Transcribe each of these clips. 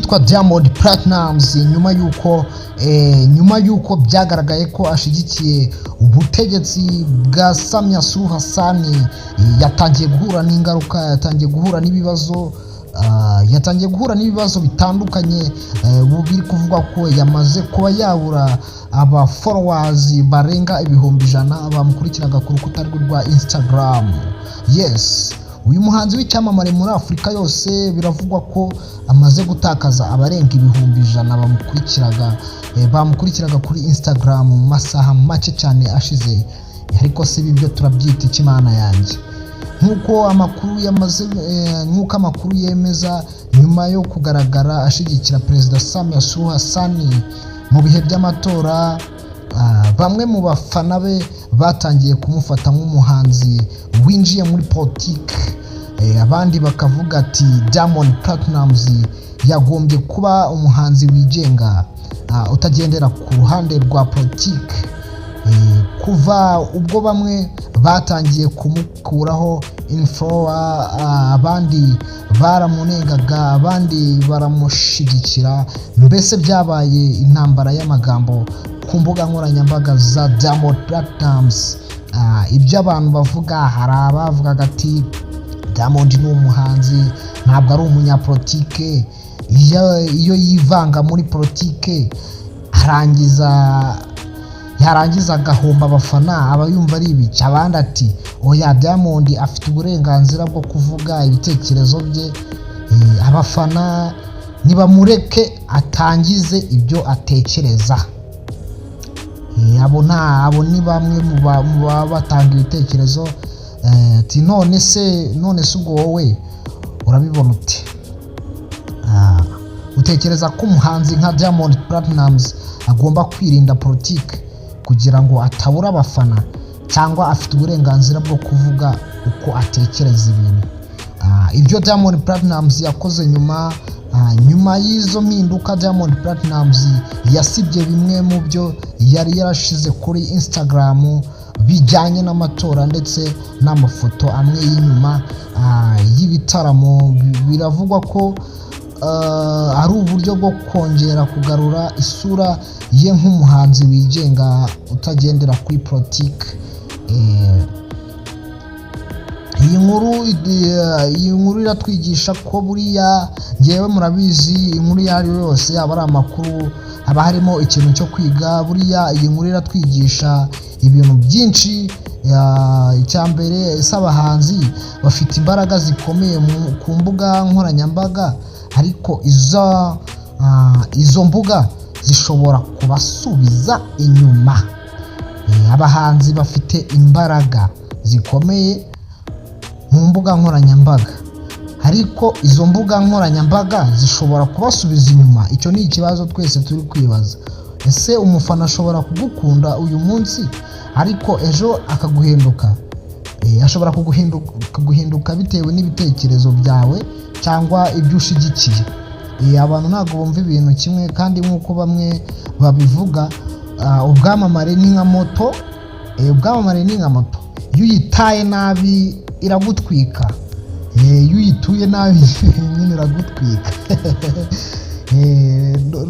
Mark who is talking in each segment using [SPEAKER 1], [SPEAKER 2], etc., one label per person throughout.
[SPEAKER 1] Witwa Diamond Platnumz, nyuma y'uko byagaragaye ko ashyigikiye ubutegetsi bwa Samia Suluhu Hassan, yatangiye guhura n'ingaruka, yatangiye guhura n'ibibazo, yatangiye guhura n'ibibazo bitandukanye. Ubu biri kuvugwa ko yamaze kuba yabura aba followers barenga 100,000 bamukurikiraga ku rukuta rwe rwa Instagram. Yes, uyu muhanzi w'icyamamare muri Afurika yose biravugwa ko amaze gutakaza abarenga 100,000 bamukurikiraga kuri Instagram mu masaha make cyane ashize. Ariko si ibi byo turabyita ikimana yanjye? Nk'uko amakuru yemeza, nyuma yo kugaragara ashyigikira Perezida Samia Suluhu Hassan mu bihe by'amatora, bamwe mu bafana be batangiye kumufata nk'umuhanzi winjiye muri politiki. Abandi bakavuga ati Diamond Platnumz yagombye kuba umuhanzi wigenga, utagendera ku ruhande rwa politiki. Kuva ubwo bamwe batangiye kumukuraho unfollow, abandi baramunengaga, abandi baramushyigikira. Mbese byabaye intambara y'amagambo ku mbuga nkoranyambaga za Diamond Platnumz. Ibyo abantu bavuga, hari abavugaga ati Diamond ni umuhanzi, ntabwo ari umunyapolitike. Iyo yivanga muri politike arangiza yarangiza agahomba abafana, aba yumva ari ibiki? Abandi ati oya, Diamond afite uburenganzira bwo kuvuga ibitekerezo bye, abafana nibamureke atangize ibyo atekereza. Abo ni bamwe mu baba batanga ibitekerezo. Ati none se ubwo wowe urabibona ute? Utekereza ko umuhanzi nka Diamond Platnumz agomba kwirinda politiki kugira ngo atabura abafana, cyangwa afite uburenganzira bwo kuvuga uko atekereza ibintu? Ibyo Diamond Platnumz yakoze nyuma y'izo mpinduka, Diamond Platnumz yasibye bimwe mu byo yari yarashize kuri Instagram bijyanye n'amatora, ndetse n'amafoto amwe y'inyuma y'ibitaramo. Biravugwa ko ari uburyo bwo kongera kugarura isura ye nk'umuhanzi wigenga utagendera kuri politiki. Iyi nkuru iratwigisha ko buriya, ngewe murabizi, inkuru iyo ari yo yose, yaba ari amakuru, haba harimo ikintu cyo kwiga. Buriya iyi nkuru iratwigisha ibintu byinshi. Icya mbere, ese abahanzi bafite imbaraga zikomeye ku mbuga nkoranyambaga, ariko izo mbuga zishobora kubasubiza inyuma? Abahanzi bafite imbaraga zikomeye mu mbuga nkoranyambaga, ariko izo mbuga nkoranyambaga zishobora kubasubiza inyuma. Icyo ni ikibazo twese turi kwibaza. Ese umufana ashobora kugukunda uyu munsi, ariko ejo akaguhinduka? Ashobora kuguhinduka bitewe n'ibitekerezo byawe cyangwa ibyo ushyigikiye. Abantu ntabwo bumva ibintu kimwe, kandi nk'uko bamwe babivuga, ubwamamare ni nka moto. Ubwamamare ni nka moto, iyo uyitaye nabi iragutwika. Iyo uyituye nabi nyine iragutwika.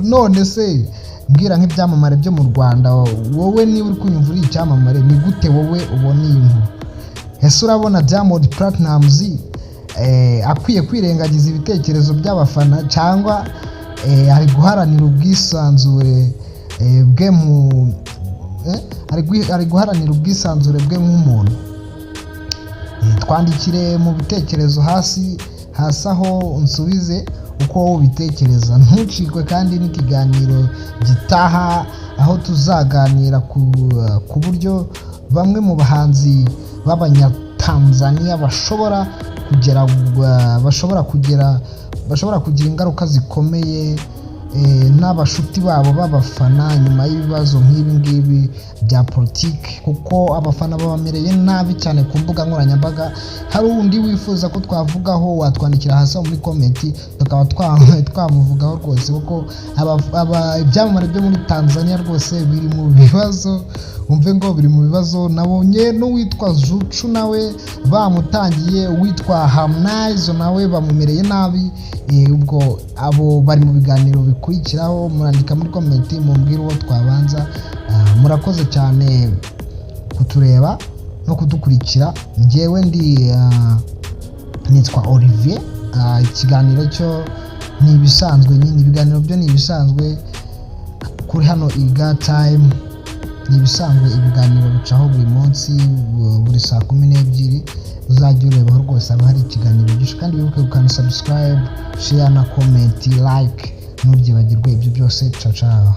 [SPEAKER 1] None se mbwira, nk'ibyamamare byo mu Rwanda, wowe niba uri kunyumva uri icyamamare, ni gute wowe ubona iyi nkuru? Ese urabona Diamond Platnumz akwiye kwirengagiza ibitekerezo by'abafana, cyangwa ari guharanira ubwisanzure bwe mu ari guharanira ubwisanzure bwe nk'umuntu? Twandikire mu bitekerezo hasi hasi aho, unsubize uko wowe ubitekereza. Ntucikwe kandi n'ikiganiro gitaha, aho tuzaganira ku buryo bamwe mu bahanzi b'Abanyatanzaniya bashobora kugira ingaruka zikomeye. n'abashuti babo b'abafana nyuma y'ibibazo nk'ibi ngibi bya politiki, kuko abafana babamereye nabi cyane ku mbuga nkoranyambaga. Hari undi wifuza ko twavugaho, watwandikira hasi aho muri comment, tukaba twamuvugaho rwose, kuko ibyamamare byo muri Tanzania rwose biri mu bibazo. Wumve ngo biri mu bibazo. Nabonye n'uwitwa Zuchu nawe bamutangiye, uwitwa Harmonize nawe bamumereye nabi. Ubwo abo bari mu biganiro bikurikiraho. Murandika muri comment mumbwire uwo twabanza. Murakoze cyane kutureba no kudukurikira. Njyewe ndi nitwa Olivier. Ikiganiro cyo ni ibisanzwe nyine, ibiganiro byo ni ibisanzwe kuri hano Iga Time, ni ibisanzwe. Ibiganiro bicaho buri munsi, buri saa 12. Uzajya urebaho rwose, haba hari ikiganiro byinshi. Kandi wibuke gukanda subscribe, share na comment, like, ntubyibagirwe ibyo byose. Ciao ciao.